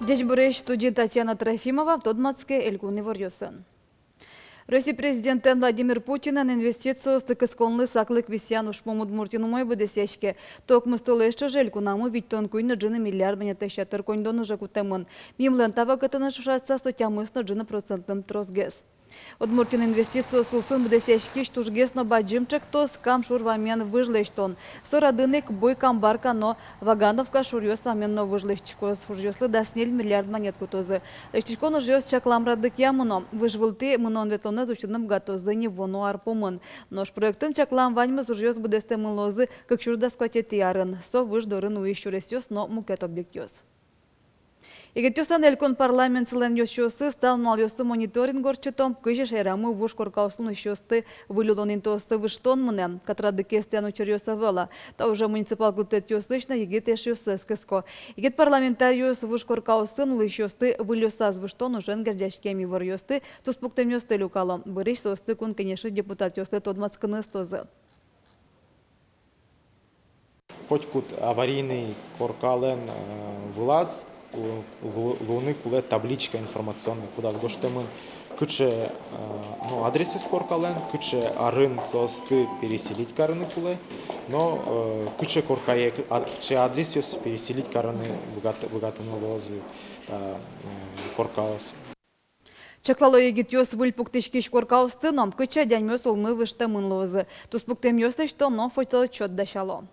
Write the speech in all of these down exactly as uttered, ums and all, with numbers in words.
Ӟечбуресь! Студиын Татьяна Трофимова. Тодматске элькун иворъёсын. Россия президентэн Владимир Путинэн инвестициосты кысконлы саклык висъян ужпум Удмуртиын умой быдэсъяське. Та укмыстолэсь ӵоже элькунамы витьтон куинь но ӝыны миллиард манетлэсь ятыр коньдон уже кутэмын. Мимлэн та вакытэныз ӵошатыса, со тямыс но ӝыны процентлы тросгес. Удмуртиын инвестициос улсын быдэсъяськись тужгес но бадӟым ӵектос — Кам шур вамен выж лэсьтон. Со радын ик Буй, Камбарка но Вагановка шуръёс вамен но выж лэсьтӥськоз. Ужъёслы дас ньыль миллиард манет кутозы. Лэсьтӥськон ужъёс чаклам радлыкъя мыно. Выж вылтӥ мынон-ветлонэз усьтыны быгатозы ни вуоно ар пумын. Нош проектын чаклам ваньмыз ужъёс быдэстэмын луозы кык сюрс дас куатетӥ арын. Со выж дорын уись сюресъёс но мукет объектъёс. Егитъёслэн элькун парламентсылэн ёзчиосыз та нуналъёсы мониторинг ортчыто, кызьы шаерамы вуж коркаосын улӥсьёсты выль улон интыосы выжтон мынэ. Катрадлыкез тӥян учыръёс ӧвӧл-а. Та уже муниципал кылдытэтъёсысь но егит эшъёссэс кыско. Егит парламентариос вуж коркаосын улӥсьёсты выльёсаз выжтон ужен герӟаськем иворъёсты, туспуктэмъёсты люкало. Бӧрысь соосты Кун Кенешысь депутатъёслы тодматскыны ыстозы. Котькуд аварийный коркалэн, э, вылаз лу-, лу-, луыны кулэ табличка информационный, кудаз гожтэмын, кыӵе, э, ну, адресэз коркалэн, кыӵе арын соосты переселить карыны кулэ, но, э, кыӵе коркае, а, кыӵе адресъёс переселить карыны быгат-, быгатыны луозы, э, э, коркаос. Чаклало егитъёс выль пуктӥськись коркаосты но, кытчы адямиос улыны выжтэмын луозы. Туспуктэмъёс лэсьто но фотоотчёт дасяло.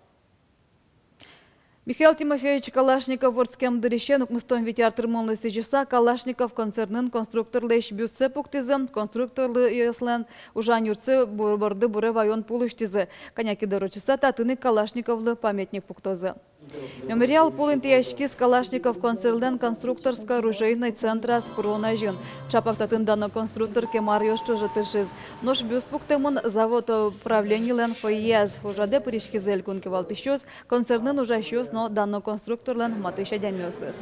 Михаил Тимофеевич Калашников вордскем дырысен укмыстон вить ар тырмонлы сӥзьыса, Калашников концернын конструкторлэсь бюстсэ пуктӥзы. Конструкторлы-, ӧслэн ужан юртсы бу-, борды буре ваён пул усьтӥзы. Кӧня ке дыр ортчыса, татын ик Калашниковлы памятник пуктозы. Мемориал пул интыяськиз Калашников концернлэн конструкторско-оружейной центраз пырон азьын. Ӵапак татын дано конструктор кема аръёс ӵоже тыршиз. Нош бюст пуктэмын завод управленилэн фойеяз. Ужрадэ пыриськизы элькун кивалтӥсьёс, концернын ужасьёс но дано конструкторлэн матысь адямиосыз.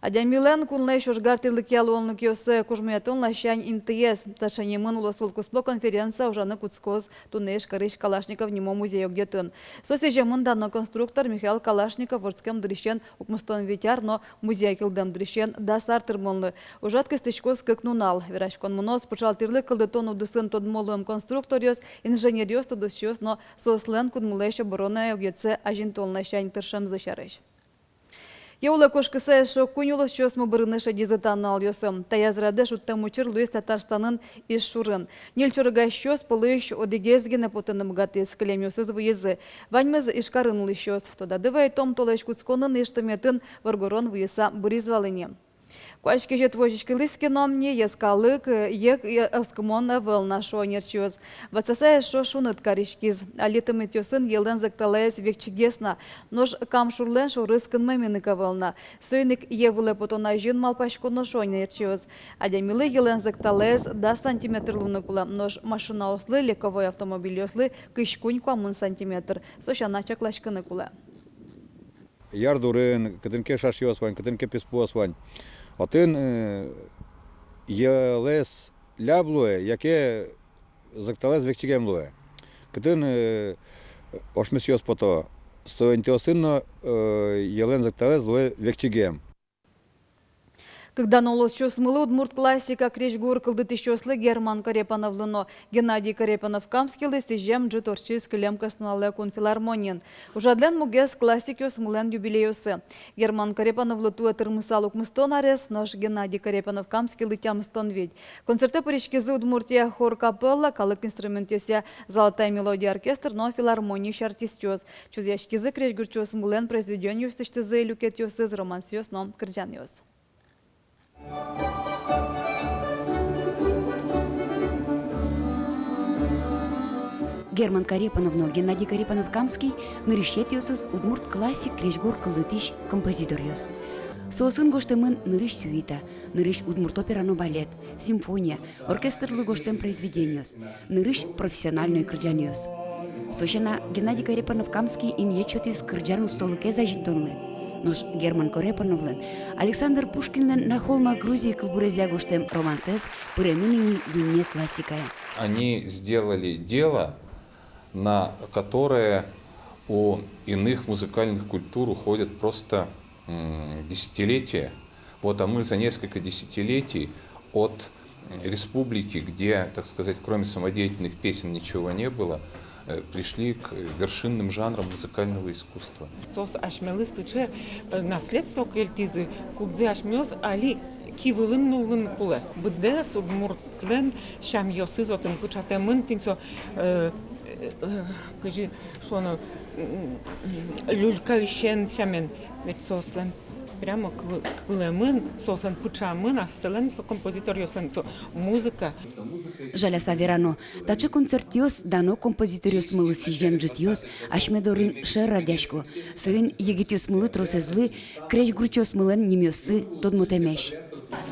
Адямилэн кунлэсь ожгар тӥрлыкъя луонлыкъёссэ кужмоятон ласянь интыез. Таӵе нимын улосвылкуспо конференция ужаны кутскоз туннэ Ижкарысь Калашников нимо музей огъетын. Со сӥземын дано конструктор Михаил Калашников вордскем дырысен укмыстон вить ар но музей кылдэм дырысен дас ар тырмонлы. Ужрад кыстӥськоз кык нунал. Вераськон мыноз пыӵал тӥрлык кылдытон удысын тодмо луэм конструкторъёс, инженеръёс, тодосчиос но соослэн кунмылэсь оборонной огъетсэ азинтон ласянь тыршемзы сярысь. Йӧ улэ кошкыса эшшо куинь улосчиосмы бырыны шедизы та нуналъёсы. Таяз радэ шудтэм учыр луиз Татарстанын Иж шурын. Ньыль чорыгасьёс пӧлысь одӥгез гинэ потыны быгатӥз, кылемъёсыз выйизы. Ваньмыз Ижкарын улӥсьёс. Тодады вайытом, толэзь кутсконын Иж тыметын воргорон выйыса быриз вал ини. Куазь кезьыт возиськылӥз ке но, ни йӧскалык, йӧ, йӧ оскымон ӧвӧл на, шуо ӧнерчиос. Ватсаса эшшо шуныт кариськиз. Али тыметъёсын йӧлэн зӧкталаез векчигес на, нош Кам шурлэн шорыз кынмемын ик ӧвӧл на. Соин ик йӧ вылэ потон азьын малпаськоно, шуо ӧнерчиос. Адямилы йӧлэн зӧкталаез дас сантиметр луыны кулэ, нош машинаослы, легковой автомобильёслы, кызь куинь-куамын сантиметр. Со сяна чакласькыны кулэ. Ярдурын, кытын ке шашъёс вань, кытын ке писпуос вань, отын, э, йӧлэз ляб луэ, яке зӧкталаез векчигем луэ. Кытын, э, ошмесъёс пото, со интыосын но, э, йӧлэн зӧкталаез луэ векчигем. Кык дано улосчиосмылы, удмурт классика крезьгур кылдытӥсьёслы Герман Корепановлы но Геннадий Корепанов-Камскийлы сӥзем ӝыт ортчиз кылем кӧснуналэ кун филармониын. Ужрадлэн мугез — классикъёсмылэн юбилейёссы. Герман Корепановлы туэ тырмысал укмыстон арес, нош Геннадий Корепанов-Камскийлы тямыстон вить. Концертэ пыриськизы Удмуртия хор-капелла, калык инструментъёсъя «Золотая мелодия» оркестр но филармониысь артистъёс. Чузъяськизы крезьгурчиосмылэн произведениосысьтызы люкетъёсыз, романсъёс но кырӟанъёс. Герман Корепанов но Геннадий Корепанов-Камский — нырысетӥосыз удмурт классик крезьгур кылдытӥсь, композиторъёс. Соосын гожтэмын нырысь сюита, нырысь удмурт опера но балет, симфония, оркестрлы гожтэм произведениос, нырысь профессиональной кырӟанъёс. Со сяна, Геннадий Корепанов-Камский инъет сётӥз кырӟан устолыкез азинтонлы. Нош Герман Корепановлэн Александр Пушкинлэн «На холмах Грузии» кылбурезъя гожтэм романсэз пыремын ини дунне классикае. Они сделали дело, на которое у иных музыкальных культур уходят просто м, десятилетия. Вот, а мы за несколько десятилетий от, м, республики, где, так сказать, кроме самодеятельных песен ничего не было, э, пришли к вершинным жанрам музыкального искусства. Соос асьмелы сыӵе, э, наследство кельтӥзы, кудзэ асьмеос али ки вылын нуллыны кулэ. Быдэс удмуртлэн сямъёсыз отын пыӵатэмын, тӥни со, э, э, э, кызьы шуоно, м, люлькаысен сямен, ведь соослэн прямо кыл-, кылэмын, соослэн пыӵамын, ассэлэн со композиторъёслэн со музыка. Жаляса верано, таӵе концертъёс дано композиторъёсмылы сӥзем ӝытъёс асьме дорын шер радъясько, соин егитъёсмылы тросэзлы крезьгурчиосмылэн нимъёссы тодмотэмесь.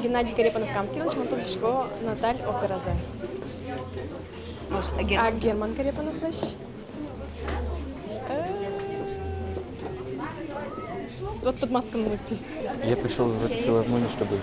Геннадий Корепанов-Камскийлэсь мон тодӥсько Наталь операзэ. Может, а Гер- А Герман Корепановлэсь? Э, вот тут маскын мыти. Я пришёл в эту филармонию, чтобы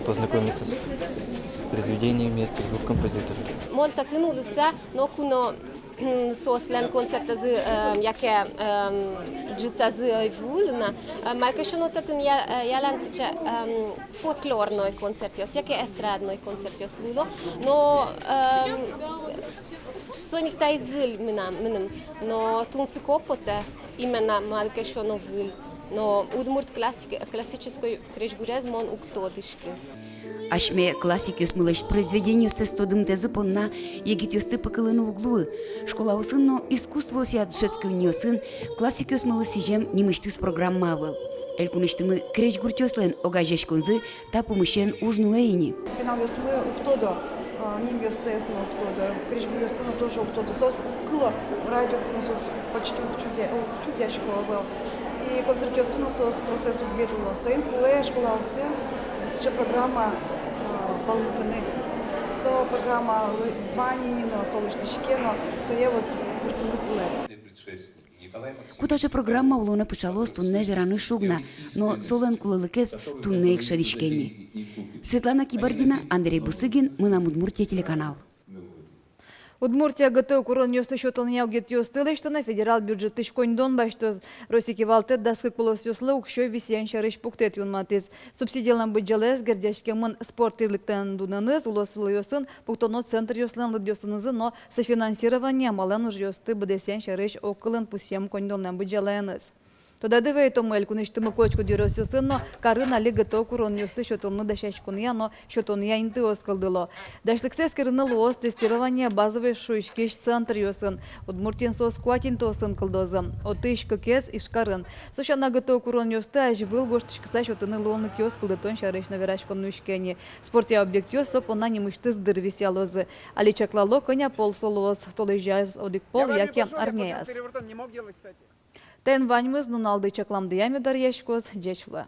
познакомиться с, с произведениями этих двух композиторов. Мон татын улыса ноку но, м, соослэн концертазы, эм, яке, эм, ӝытазы ӧй вуылы на, э, малы ке шуоно татын я-, э, ялан сыӵе, эм, фольклорной концертъёс, яке эстрадной концертъёс луыло. Но, эм, соин ик таиз выль мынам, мыным. Но тунсыко потэ, именно малы ке шуоно выль. Но удмурт классик-, классической крезьгурез мон уг тодӥськы. Асьме классикъёсмылэсь произведениоссэс тодымтэзы понна егитъёсты пыкылыны уг луы. Школаосын но искусствоосъя дышетсконниосын классикъёсмылы сӥзем нимысьтыз программа ӧвӧл. Элькунысьтымы крезьгурчиослэн огазеяськонзы та пумысен уж нуэ ини. Пиналъёсмы уг тодо, а, нимъёссэс но уг тодо, крезьгуръёсты но тоже уг тодо. Соос кыло радио, но соос почти уг чузъя-, уг чузъясько ӧвӧл. И концертъёсы но соос тросэз уг ветло. Соин кулэ школаосын сыӵе программа, а, пӧлмытыны. Со программалы бани ни но, со лэсьтӥське но, сое вот пыртыны кулэ. Ку таӵе программа улонэ пыӵалоз, туннэ вераны шуг на, но солэн кулэлыкез туннэ ик шӧдӥське ни. Светлана Кибардина, Андрей Бусыгин, «Мынам Удмуртие» телеканал. Удмуртия ГТО куронъёсты сётонъя огетъёсты лэсьтыны федерал бюджетысь коньдон басьтоз. Россия кивалтэт дас кык улосъёслы уксё висъян сярысь пуктэт юнматӥз. Субсидилэн быдӟалаез герӟаськемын спорт инлыктэн дунэныз, улосвылъёсын пуктоно центръёслэн лыдъёсынызы но софинансирование амалэн ужъёсты быдэсъян сярысь огкылын пусъем коньдонлэн быдӟалаеныз. Тодады вайытомы, элькунысьтымы котькуд ёросъёсын но карын али ГТО куронъёсты сётонлы дасяськонъя но сётонъя интыос кылдыло. Дасьлыксэ эскерыны луоз тестирование базовой шуиськись центръёсын. Удмуртиын соос куать интыосын кылдозы. Отысь кыкез Ижкарын. Со сяна, ГТО куронъёсты азьвыл гожтӥськыса сётыны луонлыкъёс кылдытон сярысь но вераськон нуиське ни. Спортъя объектъёс со понна нимысьтыз дыр висъялозы. Али чаклало, кӧня пол со луоз: толэзяз одӥг пол яке арняяз. Таин ваньмыз. Нуналды чакламдыя мед аръяськоз. Ӟеч луэ.